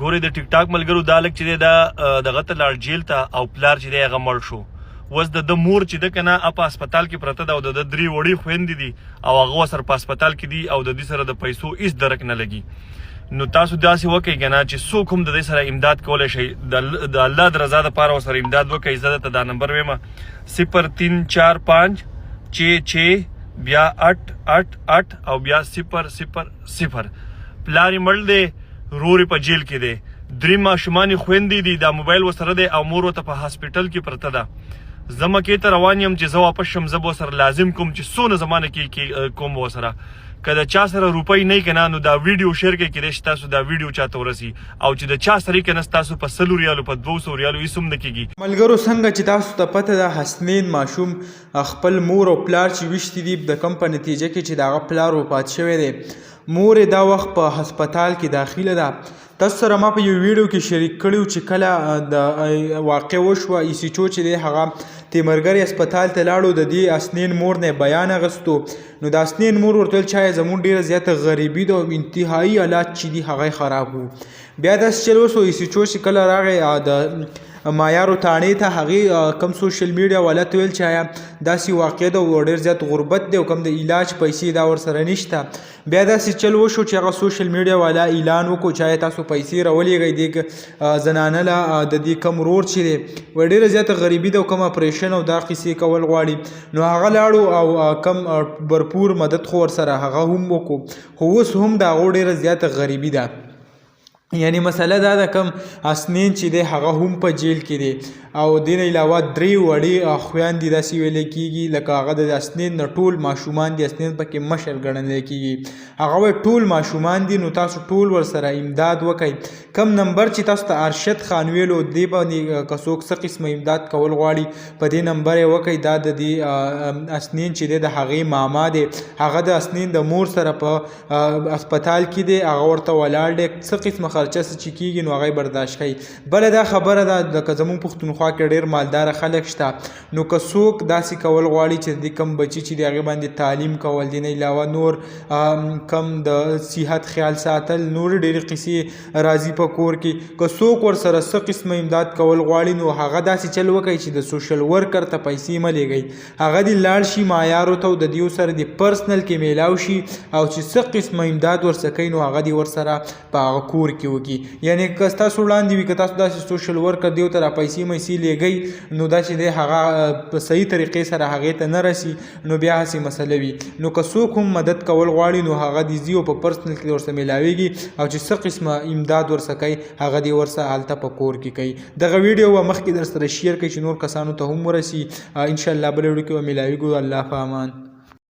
ګورې د ټیک ټاک ملګرو، دا لک چې دی دا دغه ته لاړ جیل ته، او پلار چې دی هغه مړ شو. اوس د ده مور چې ده که نه په هسپتال کې پرته ده، او د ده درې وړې خویندې دي او هغه ورسره په هسپتال کې دي، او د دې سره د پیسو هیڅ درک نه لګي. نو تاسو داسې وکړئ که نه چې څوک هم د دې سره امداد کولی شئ، د الله د رضا دپاره ورسره امداد وکړئ. زه درته دا نمبر وایم: 0345 6 6 بیا 8 8 8 او بیا 0 0 0. پلار یې مړ دی، ورور یې په جیل کې دی، درې ماشومان یې خویندې دي، دا موبایل ورسره دی او مور ورته په هاسپټل کې پرته ده. زه مکې ته روان یم، چې زه واپس شم زه به ورسره لازم کوم چې څونه زمانه کې کوم ورسره. که د چا سره روپۍ نه کنه نو دا ویډیو شیر کړئ، کېدای شي تاسو دا ویډیو چاته ورسي، او چې د چا سره کنه تاسو په 100 ریالو، په 200 ریالو هیڅ هم نه کېږي. ملګرو، څنګه چې تاسو ته پته ده، حسنین ماشوم خپل مور او پلار چې ویشتي دي، د کوم په نتیجه کې چې د هغه پلار وفات شوی دی، مور یې دا وخت په هسپتال کې داخله ده. تاسو سره ما په یو ویډیو کې شریک کړیو چې کله د واقع وشوه، ایس ایچ او چې دی هغه تیمرګری هسپتال ته لاړو، د دې اسنین مور نه بیان اغستو. نو د اسنین مور ورته ویل چې زموږ ډیره زیاته غریبي ده او انتهایی حالات چې دي هغه خراب وو. بیا داسې چل وسو، ایس ایچ او چې کله راغی د مایارو تاڼې ته، هغې کم سوشل میډیا والا ته ویل چې آیا داسې واقع ده او ډېر زیات غربت دی او کم د علاج پیسې دا ورسره نشته. بیا داسې چل وشو چې هغه سوشل میډیا والا اعلان وکړو چې آیا تاسو پیسې راولېږئ دې زنانه له، د دې کم ورور چې دی وایي ډېره زیاته غریبي ده او کم اپریشن او دا قصې کول غواړي. نو هغه لاړو او کم برپور مدد خو ورسره هغه هم وکړو، خو اوس هم د هغو ډېره زیاته غریبي ده. یعنی مسله دا ده، کم اسنین چې دی هغه هم په جیل کې دی او دین علاوه درې وړې خویندې داسې ویل کېږي لکه هغه د اسنین نه ټول ماشومان دي، اسنین پکې مشر ګڼل کېږي. هغه وایي ټول ماشومان دي، نو تاسو ټول ورسره امداد وکړئ. کم نمبر چې تاسو ته ارشد خان ویلو دی باندې که څوک څه قسمه امداد کول غواړي، په دې نمبر یې وکړئ. دا د دې اسنین چې دی د هغې ماما دی، هغه د اسنین د مور سره په هسپتال کې دی، هغه ورته ولاړ دی. څه قسمه خرچه څه چې کېږي نو هغه یې برداشت کوي. بله دا خبره ده، لکه زموږ پښتونخوا کې ډېر مالداره خلک شته، نو که څوک داسې کول غواړي چې د کم بچي چې د هغې باندې تعلیم کول، دې نه علاوه نور کم د صحت خیال ساتل، نور ډېرې قصې راځي په کور کې، که څوک ورسره څه قسمه امداد کول غواړي نو هغه داسې چل وکړي چې د سوشل ورکر ته پیسې مه لېږئ. هغه دې لاړ شي معیارو ته او د دیو سره دې پرسنل کې میلاو شي او چې څه قسمه امداد ورسره کوي نو هغه دې ورسره په هغه کور کې وکړي. یعنی که ستاسو وړاندې وي، که تاسو داسې سوشل ورکر دیو ته را پیسې میسې لیږئ نو دا چې دی هغه په صحیح طریقې سره هغې ته نه رسي، نو بیا هسې مسله وي. نو که څوک هم مدد کول غواړي نو هغه دې ځي او په پرسنل کې ورسره میلاویږي او چې څه قسمه امداد ورسره کوي هغه دې ورسره هلته په کور کې کوي. دغه ویډیو به مخکې در سره شیر کړئ چې نور کسانو ته هم ورسي. ان شاء الله بل ویډیو کې به ملاویږو. الله په امان.